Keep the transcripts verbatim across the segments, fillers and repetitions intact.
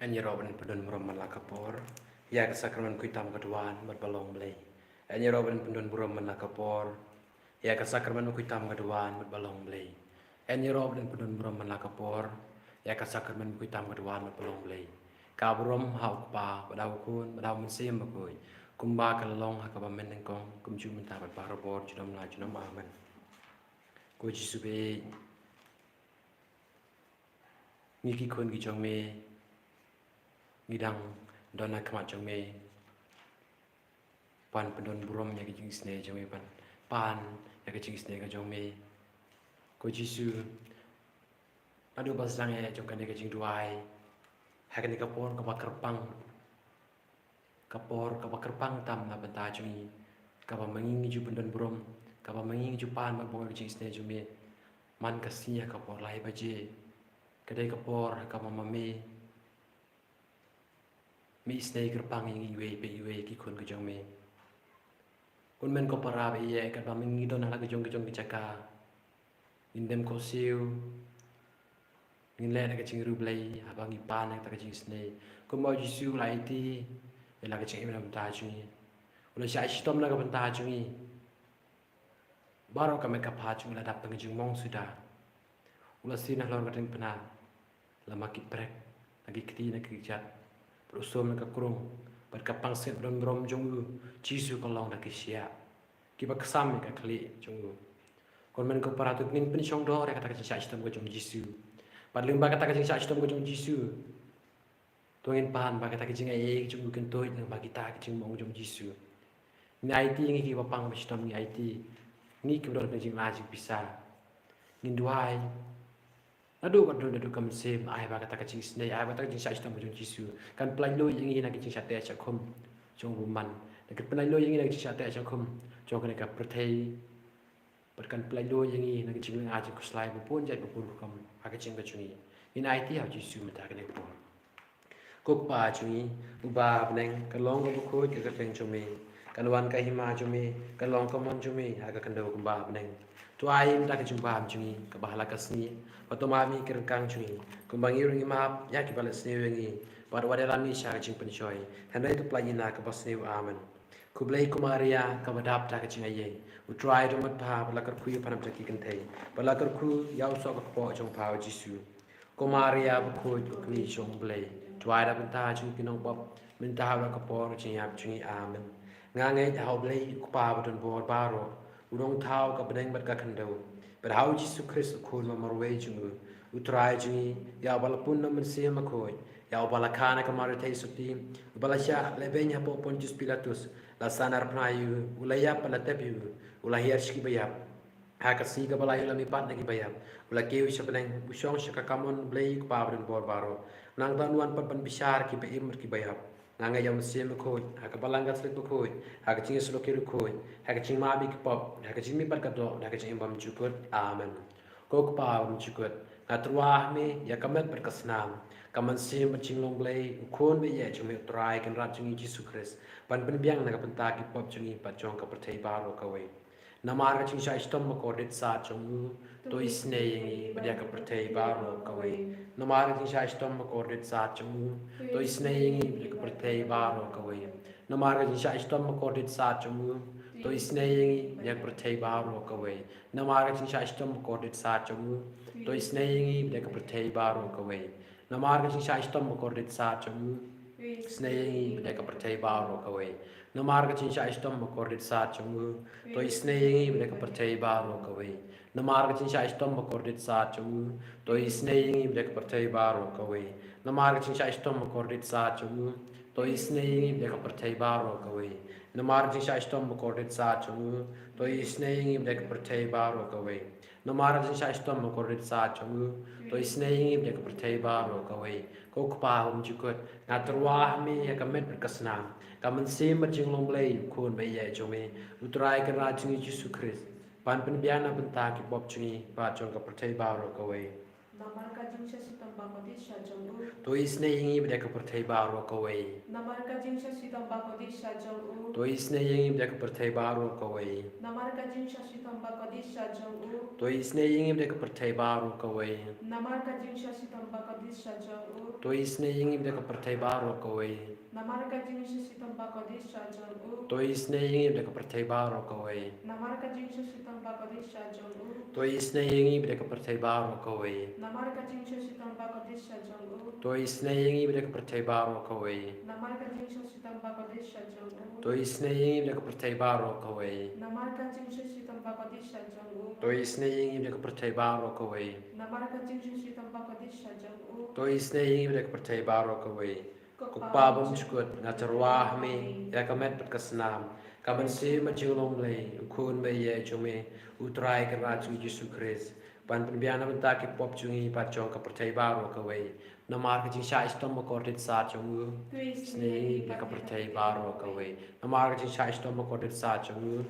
Yn ïaroh ban pyndon burom man la ka por ïa ka sakramen khuid tam ka duwan bad ba long Blei. Yn ïaroh ban pyndon burom man la ka por ïa ka sakramen khuid tam ka duwan bad ba long Blei. Yn ïaroh ban pyndon burom man la ka por ïa ka sakramen khuid tam ka duwan bad ba long Blei. Ka burom ha u Kpa bad ha u Khun bad ha u Mynsiem Bakhuid, kumba ka la long ha kaba mynnyngkong, kumjuh mynta bad barabor, junom la junom. Amen. Ko Jisu baieit, ngi ki khun ki jong me, ngi dang don ha khmat jong me ban pyndon burom ïa ka jingisynei jong me, ban pan ïa ka jingisynei ka jong me. Ko Jisu, naduh ba sdang eh jong kane ka jingduwai, ha kane ka por kaba kyrpang, ka por kaba kyrpang tam na bynta jong ngi, kaba ma ngi ngi ju pyndon burom, kaba ma ngi ngi ju pan ban buh ïa ka jingisynei jong me. Man ka sngi ha ka por lai baje, ka dei ka por ha kaba ma me me isynei kyrpang ïa ngi iwei pa iwei ki khun ki jong me. Ko Mynkhuid para baieit, katba ma ngi don ha la ka jong ka jong ka jaka, ngin dem khohsiew, ngin leh da ka jingriewblei haba ngi pan ïa kata ka jingisynei. Kumba u Jisu u la aiti ïa la ka jingim na bynta jong ngi, u la shah shitom na ka bynta jong ngi. Baroh ka met ka phad jong u la dap tang ka jingmong suda. U la sien halor ka diengphna, la mad ki prek, na ki kti, na ki kjat, bad u sum na ka krung, bad ka pansngiat pyndon burom jong u Jisu ka long da ki shiah kiba ksam ïa ka khlieh jong u. Ko Mynkhuid para, to ngin pynshongdor ïa kata ka jingshah shitom ka jong u Jisu. Bad lyngba kata ka jingshah shitom ka jong u Jisu, to ngin pan ba kata ka jingaiei jong u kan tuid lyngba kita ki jingmong jong u Jisu. Ngi aiti, ngi kiba pang ba shitom, ngi aiti, ngi kiba don ka jingla jingpisa. Ngin duwai, naduh ka dun naduh ka mynsiem, ai ba kata ka jingisynei, ai ba kata ka jingshah shitom ka jong u Jisu kan pyllait luid ïa ngi na ka jingshah teh shah khum jong u bymman, kan pyllait luid ïa ngi na ka jingshah teh shah khum jong kane ka pyrthei, bad kan pyllait luid ïa ngi na ka jinglynga jingkhuslai ba bun jait ba bun rukom ha ka jingim ka jong ngi. Ngin aiti ha u Jisu mynta kane ka por. Ko Kpa jong ngi uba ha bneng, ka long kaba khuid ka kyrteng jong me, kan wan ka hima jong me, kan long ka mon jong me ha ka khyndew kumba ha bneng. To ai mynta ka jingbam jong ngi kaba ha la ka sngi, bad to map ïa ngi ki ryngkang jong ngi, kumba ngi ruh ngi map ïa kiba leh sniew ïa ngi, bad wat ïalam ïa ngi sha ka jingpynshoi, hynrei to pyllait ïa ngi na kaba sniew. Amen. Khublei ko Maria, kaba dap da ka jingaiei, u Trai u don bad pha, ba la kyrkhu ïa pha na bynta ki kynthei, ba la kyrkhu ïa u soh ka kpoh jong pha u Jisu. Ko Maria bakhuid, ko kmie jong u Blei, duwai da bynta jong ngi ki nongpop, mynta bad ha ka por ka jingïap jong ngi. Amen. Nga ngeit ha u Blei u Kpa badonbor baroh, u nongthaw ka bneng bad ka khyndew, bad ha u Jisu Khrist u Khun ba marwei jong u, u Trai jong ngi, ïa uba la pun na u Mynsiem Bakhuid, ïa uba la kha na ka Mariathei sotti, uba la shah lehbeiñ hapoh Pontius Pilatus, la sahnarphna ïa u, u la ïap bad la tep ïa u, u la hiar sha kiba ïap. Ha ka sngi kaba lai u la mihpat na kiba ïap, u la kiew sha bneng, u shong sha ka kamon u Blei u Kpa badonbor baroh. Nangta un wan pat ban bishar kiba im bad kiba ïap. Nga ngeit ïa u Mynsiem Bakhuid, ha ka Balang Katholik bakhuid, ha ka jingïasyllok ki riewkhuid, ha ka jingmap ïa ki pop, ha ka jingmihpat ka doh, ha ka jingim bymjukut. Amen. Ko Kpa bymjukut, nga tyrwa ha me ïa ka met bad ka snam, ka mynsiem bad jinglong Blei, u Khun baieit jong me u Trai Kynrad jong ngi Jisu Khrist, ban pynbiang na ka bynta ki pop jong ngi bad jong ka pyrthei baroh kawei. Namar ka jingshah shitom bakordit sat jong u, to isynei ïa ngi bad ïa ka pyrthei baroh kawei. Namar ka jingshah shitom bakordit sat jong u, to isynei ïa ngi bad ïa ka pyrthei baroh kawei. Namar ka jingshah shitom bakordit sat jong u, to isynei ïa ngi bad ïa ka pyrthei baroh kawei. Namar ka jingshah shitom bakordit sat jong u, to isynei ïa ngi bad ïa ka pyrthei baroh kawei. Namar ka jingshah shitom bakordit sat jong u, isynei ïa ngi bad ïa ka pyrthei baroh kawei. Namar ka jingshah shitom bakordit sat jong u, to isynei ïa ngi bad ïa ka pyrthei baroh kawei. Namar ka jingshah shitom bakordit sat jong u, to isynei ïa ngi bad ïa ka pyrthei baroh kawei. Namar ka jingshah shitom bakordit sat jong u, to isynei ïa ngi bad ïa ka pyrthei baroh kawei. Namar ka jingshah shitom bakordit sat jong u, to isynei ïa ngi bad ïa ka pyrthei baroh kawei. Namar ka jingshah shitom bakordit sat jong u, to isynei ïa ngi bad ïa ka pyrthei baroh kawei. Ko Kpa bymjukut, nga tyrwa ha me ïa ka met bad ka snam, ka mynsiem bad jinglong Blei, u Khun baieit jong me, u Trai Kynrad jong ngi Jisu Khrist, ban pynbiang na bynta ki pop jong ngi bad jong ka pyrthei baroh kawei. Namar ka Jingshisha shitom bakordit sha jong u. To isynei ïa ngi bad ïa ka pyrthei baroh kawei. Namar ka jingshisha shitom bakordit sha jong u. To isynei ïa ngi bad ïa ka pyrthei baroh kawei. Namar ka jingshisha shitom bakordit sha jong u. To isynei ïa ngi bad ïa ka pyrthei baroh kawei. Namar ka jingshisha shitom bakordit sha jong u. To isynei ïa ngi bad ïa ka pyrthei baroh kawei. Namar ka jingshisha shitom bakordit sha jong u. To isynei ïa ngi bad ïa ka pyrthei baroh kawei. Namar ka jingshisha shitom bakordit sha jong u. To isynei ïa ngi bad ïa ka pyrthei baroh kawei. Namar ka jingshisha shitom bakordit sha jong u. To isynei ïa ngi bad ïa ka pyrthei baroh kawei. Namar ka jingshisha shitom bakordit sha jong u. To isynei ïa ngi bad ïa ka pyrthei baroh kawei. Namar ka jingshisha shitom bakordit sha jong u. To isynei ïa ngi bad ïa ka pyrthei baroh kawei. Namar ka jingshisha shitom bakordit sha jong u. To isynei ïa ngi bad ïa ka pyrthei baroh kawei. Ko Kpa bymjukut, nga tyrwa ha me ïa ka met bad ka snam, ka mynsiem bad jinglong Blei, u Khun ba ïeit jong me, U Trai Kynrad jong ngi Jisu Khrist, ban pynbiang na bynta ki pop jong ngi bad jong ka pyrthei baroh kawei. Namar ka jingshah shitom bakordit sat jong u, isynei ïa ngi bad ïa ka pyrthei baroh kawei. Namar ka jingshah shitom bakordit sat jong u,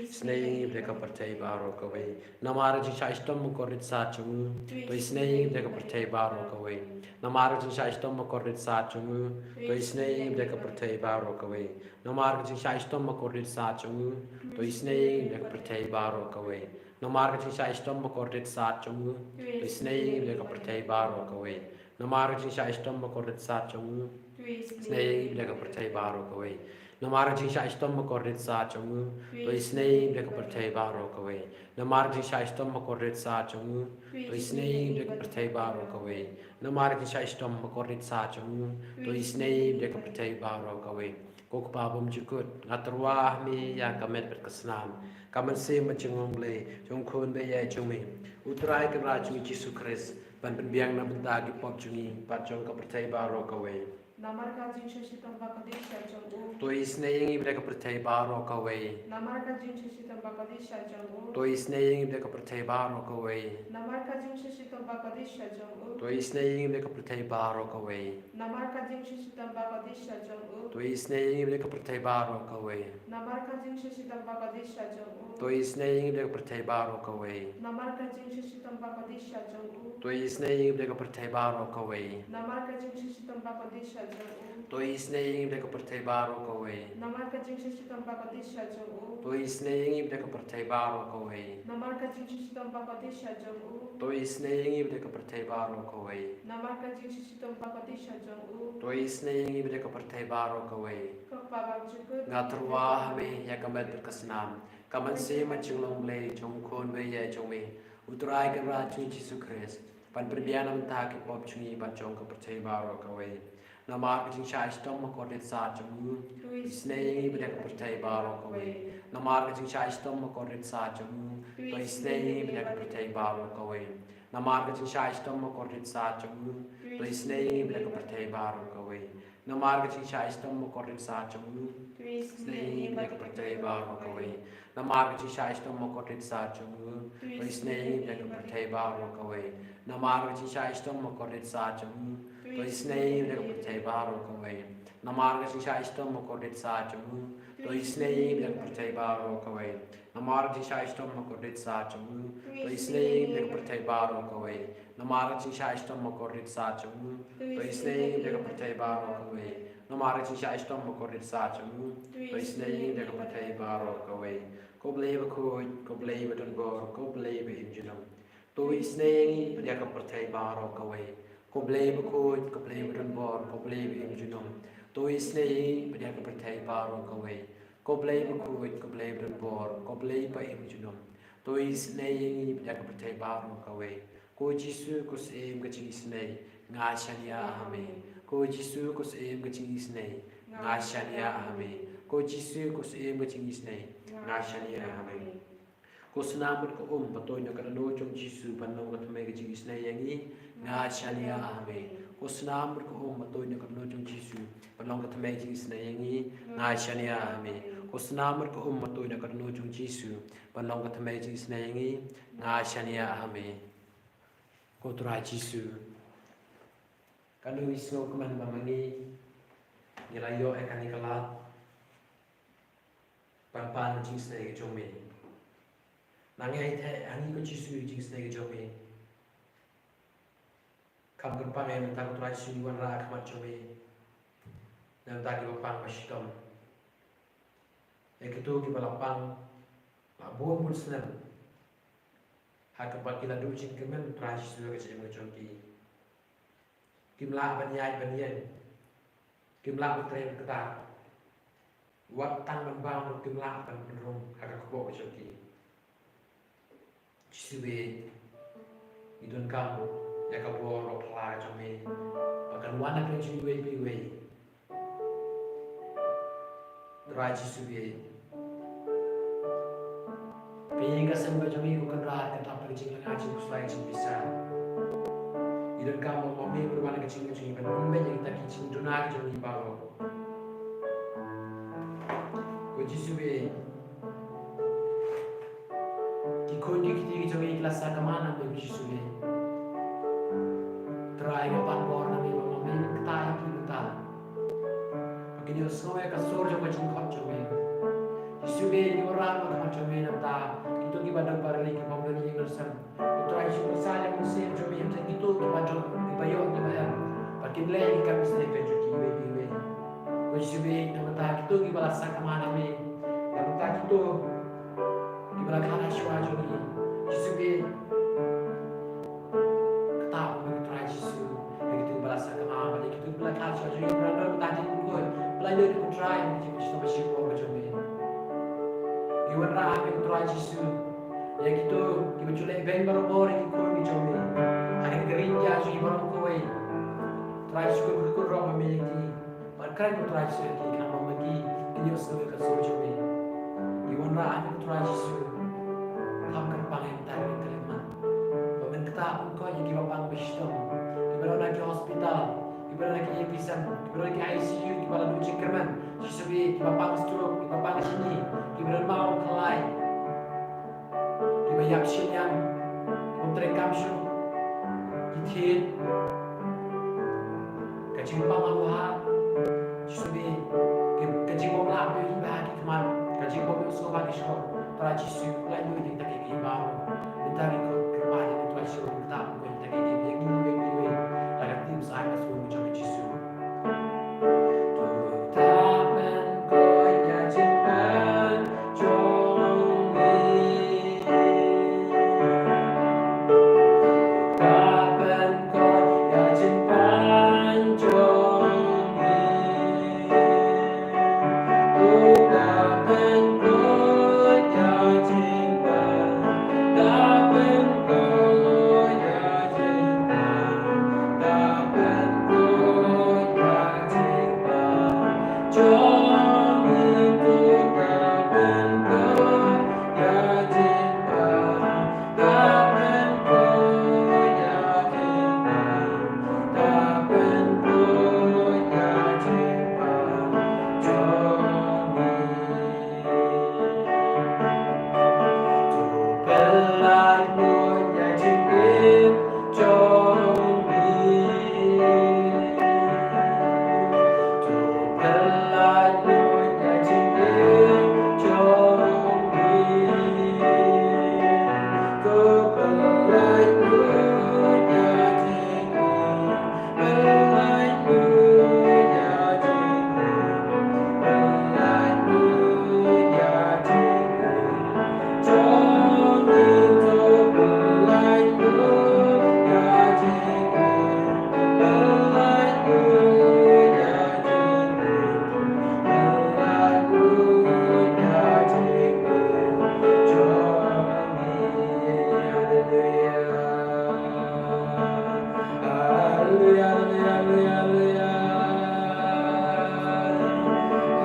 isynei ïa ngi bad ïa ka pyrthei baroh kawei. Namar ka jingshah shitom bakordit sat jong u, to isynei ïa ngi bad ïa ka pyrthei baroh kawei. Namar ka jingshah shitom bakordit sat jong u, to isynei ïa ngi bad ïa ka pyrthei baroh kawei. Namar ka jingshah shitom bakordit sat jong u, to isynei ïa ngi bad ïa ka pyrthei baroh kawei. Namar ka jingshah shitom bakordit sat jong u, to isynei ïa ngi bad ïa ka pyrthei baroh kawei. Namar ka jingshah shitom bakordit sat jong u, isynei ïa ngi bad ïa ka pyrthei baroh kawei. Namar ka jingshah shitom bakordit sat jong u, to isynei ïa ngi bad ïa ka pyrthei baroh kawei. Namar ka jingshah shitom bakordit sat jong u, to isynei ïa ngi bad ïa ka pyrthei baroh kawei. Namar ka jingshah shitom bakordit sat jong u, to isynei ïa ngi bad ïa ka pyrthei baroh kawei. Ko Kpa bymjukut, nga tyrwa ha me ïa ka met bad ka snam, ka mynsiem bad jinglong Blei jong u Khun ba ïeit jong me, U Trai Kynrad jong ngi Jisu Khrist, ban pynbiang na bynta ki pop jong ngi bad jong ka pyrthei baroh kawei. Namar ka jingshah shitom bakordit sha jong u, to isynei ïa ngi bad ïa ka pyrthei baroh kawei. Namar ka jingshah shitom bakordit sha jong u, to isynei ïa ngi bad ïa ka pyrthei baroh kawei. Namar ka jingshah shitom bakordit sha jong u, to isynei ïa ngi bad ïa ka pyrthei baroh kawei. Namar ka jingshah shitom bakordit sha jong u, to isynei ïa ngi bad ïa ka pyrthei baroh kawei. Namar ka jingshah shitom bakordit sha jong u, to isynei ïa ngi bad ïa ka pyrthei baroh kawei. Namar ka jingshah shitom bakordit sha jong u, to isynei ïa ngi bad ïa ka pyrthei baroh kawei. Namar ka jingshah shitom bakordit sha jong u, to isynei ïa ngi bad ïa ka pyrthei baroh kawei. Namar ka jingshah shitom bakordit sha jong u, to isynei ïa ngi bad ïa ka pyrthei baroh kawei. Namar ka jingshah shitom bakordit sha jong u, to isynei ïa ngi bad ïa ka pyrthei baroh kawei. Namar ka jingshah shitom bakordit sha jong u, to isynei ïa ngi bad ïa ka pyrthei baroh kawei. Ko Kpa bymjukut, nga tyrwa ha me ïa ka met bad ka snam, ka mynsiem bad jinglong Blei jong u Khun ba ïeit jong me, U Trai Kynrad jong ngi Jisu Khrist, ban pynbiang na bynta ki pop jong ngi bad jong ka pyrthei baroh kawei. Namar ka jingshah shitom bakordit sat jong u, to isynei ïa ngi bad ïa ka pyrthei baroh kawei. Namar ka jingshah shitom bakordit sat jong u, to isynei ïa ngi bad ïa ka pyrthei baroh kawei. Namar ka jingshah shitom bakordit sat jong u, to isynei ïa ngi bad ïa ka pyrthei baroh kawei. Namar ka jingshah shitom bakordit sat jong u, to isynei ïa ngi bad ïa ka pyrthei baroh kawei. Namar ka jingshah shitom bakordit sat jong u, to isynei ïa ngi bad ïa ka pyrthei baroh kawei. Namar ka jingshah shitom bakordit sat jong u, to isynei ïa ngi bad ïa ka pyrthei baroh kawei. Namar ka jingshah shitom bakordit sat jong u, to isynei ïa ngi bad ïa ka pyrthei baroh kawei. Namar ka jingshah shitom bakordit sat jong u, to isynei ïa ngi bad ïa ka pyrthei baroh kawei. Namar ka jingshah shitom bakordit sat jong u, to isynei ïa ngi bad ïa ka pyrthei baroh kawei. Namar ka jingshah shitom bakordit sat jong u, to isynei ïa ngi bad ïa ka pyrthei baroh kawei. Ko Blei bakhuid, ko Blei badonbor, ko Blei ba im junom, to isynei ïa ngi bad ïa ka pyrthei baroh kawei. Ko Blei bakhuid, ko Blei badonbor, ko Blei ba im junom, to isynei ïa ngi bad ïa ka pyrthei baroh kawei. Ko Blei bakhuid, ko Blei badonbor, ko Blei ba im junom, to isynei ïa ngi bad ïa ka pyrthei baroh kawei. Ko Jisu, ko Syiem ka jingisynei, nga shaniah ha me. Ko Jisu, ko Syiem ka jingisynei, nga shaniah ha me. Ko Jisu, ko Syiem ka jingisynei, nga shaniah ha me. Ko snam bad ka um ba tuid na ka dohnud jong u Jisu ban long ka thymmei ka jingisynei ïa ngi, nga shaniah ha me. Ko snam bad ka um ba tuid na ka dohnud jong u Jisu ban long ka thymmei ka jingisynei ïa ngi, nga shaniah ha me. Ko snam bad ka um ba tuid na ka dohnud jong u Jisu ban long ka thymmei ka jingisynei ïa ngi, nga shaniah ha me. Ko Trai Jisu, kano i sngewkmen ba ma ngi ngi la ïoh ïa kane ka lad ban pan ka jingisynei ka jong me. Nang ïa ïeit ha ngi ko Jisu ïa ka jingisynei ka jong me. Kam kyrpang ïa mynta ko Trai Jisu ngi wanrah ha khmat jong me. Na bynta kiba pang ba shitom, ïa kito kiba la pang la bun bun snem ha kaba ki la duh jingkyrmen Trai Jisu ha ka jingim ka jong ki. Kim lah ban ïaid ban ïeng, kim lah ban trei ban kta. Wat tang ban bam ruh kim lah ban pynrung ha ka kpoh ka jong ki. Jisu eh, ngi donkam ïa ka bor ba pla ka jong me ba kan wan ha ka jong iwei pa iwei. Trai Jisu eh, ka ïing ka sem ka jong ngi ko Kynrad kan tap da ka jinglynga jingkhuslai jingpisa. Ngi donkam ba ma me pynwan ha ka jingim ka jong ngi ban pynbeit ïa kita ki jingduna ka jong ngi baroh. Ko Jisu eh, ki khun ki kti ki jong ngi ki la sakma na me ko Jisu eh. Trai, ngi pan bor na me ba ma me kta ïa ki mynta ba kin ïohsngew ïa ka sur jong ka jingkhot jong me. Jisu eh, ngi wanrah ha khmat jong me na bynta kito kiba duk ba rili, kiba ym don ïing don sem. Ko Trai Jisu, pynsan ïa ka mynsiem jong me ha kito kiba duk, kiba ïoh, kiba em, ba kin leh ïa ki kam isynei ka jong ki iwei pa iwei. Ko Jisu eh, na bynta kito kiba la sakma na me, na bynta kito kiba la khlad ha shuwa jong ngi, Jisu eh, kata ba me, ko Trai Jisu, ïa kito kiba la sakma, ïa kito kiba la khlad ha shuwa jong ngi, ba la don bynta jingkyrkhu, ba la ïoh ïa ka Trai, ïa ka jingshitom ba shipor ka jong me. Ngi wanrah ha me, ko Trai Jisu, ïa kito kiba ju leh beiñ barabor ïa ki khun ki jong me ha kane ka ri India jong ngi baroh kawei. Trai Jisu, kyrkhu ruh ma me ïa ki. Ban kren, ko Trai Jisu, ïa ki khnang ba ma ki kin ïohsngew ïa ka sur jong me. Ngi wanrah ha me, ko Trai Jisu, kham kyrpang ïa mynta ka khyllipmat ba men kata ban koit ïa kiba pang ba shitom, kiba don ha ki hospital, kiba don ha ki A P S M, kiba don ha ki I C U, kiba la duh jingkyrmen, Jisu eh, kiba pang stroke, kiba pang shini, kiba don maw khlai, kiba ïap shiliang, kiba ym trei kam shuh, ki thied, ka jingpang ha u hat, Jisu eh, ki, ka jingbymlah ïohi bha ha ki khmat, ka jingbym ïohsngew bha ha ki shkor. Trai Jisu, pynlait lut ïa kita kiei kiei baroh. Mynta ngi kyrpad ïa me, Trai Jisu, mynta ngi kyrpad ïa kita kiei kiei, ïa ngi iwei pa iwei, da ka ktien bsa ka sngur jong U Jisu. To ta ban koit ïa jingpang jong ngi. Ta ban koit ïa jingpang jong ngi. To ta ban koit ïa jingpang. Ta ban koit ïa jingpang. Ta ban koit ïa jingpang. Hallelujah, hallelujah, hallelujah, hallelujah.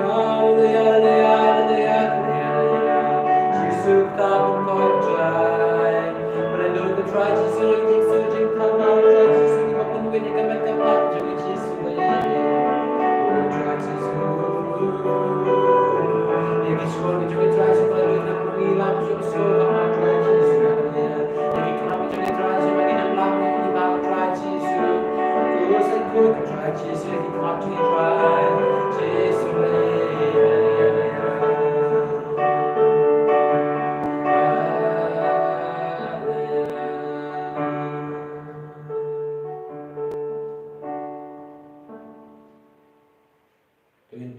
Hallelujah, hallelujah, hallelujah, hallelujah. Jisu, kata ban koit, Trai. Hallelujah, Trai Jisu, Jisu, Jisu, Trai Jisu, ki ba pynwit ïa ka met ka phad jong ngi, Jisu.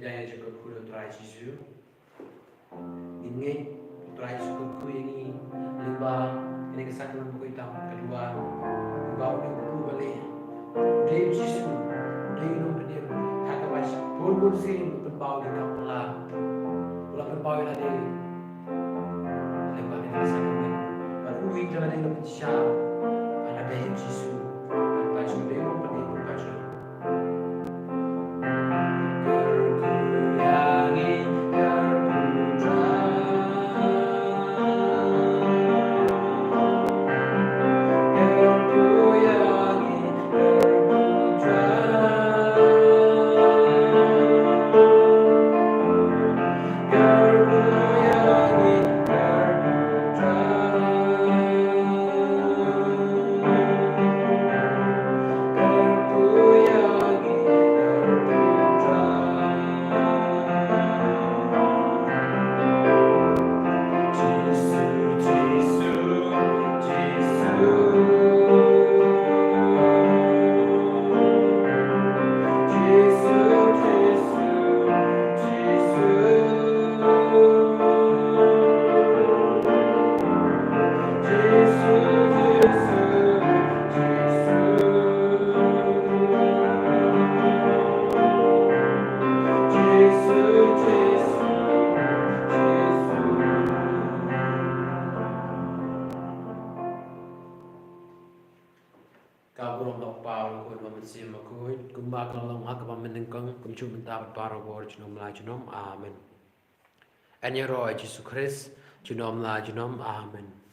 Ïa ka kyrkhu u Trai Jisu. Ngin ngeit u Trai Jisu u kyrkhu ïa ngi lyngba kane ka sakrament bakhuid tam, ka duwan. Lyngba une u kpu ba leh. U dei u Jisu, u dei u nongpynim ha kaba bun bun sien u pynpaw ïa ka kam phylla. U la pynpaw ïa lade lyngba kane ka sakrament. Bad u ïeit jong lade la pynshai ha lade ïa u Jisu. Bad u Jisu u dei u nongpynim, u Jisu. Ka burom na u Kpa, u Khun, bad u Mynsiem Bakhuid, kumba ka la long ha kaba mynnyngkong, kumjuh mynta bad baroh por junom la junom. Amen. Yn ïaroh ïa u Jisu Khrist junom la junom. Amen.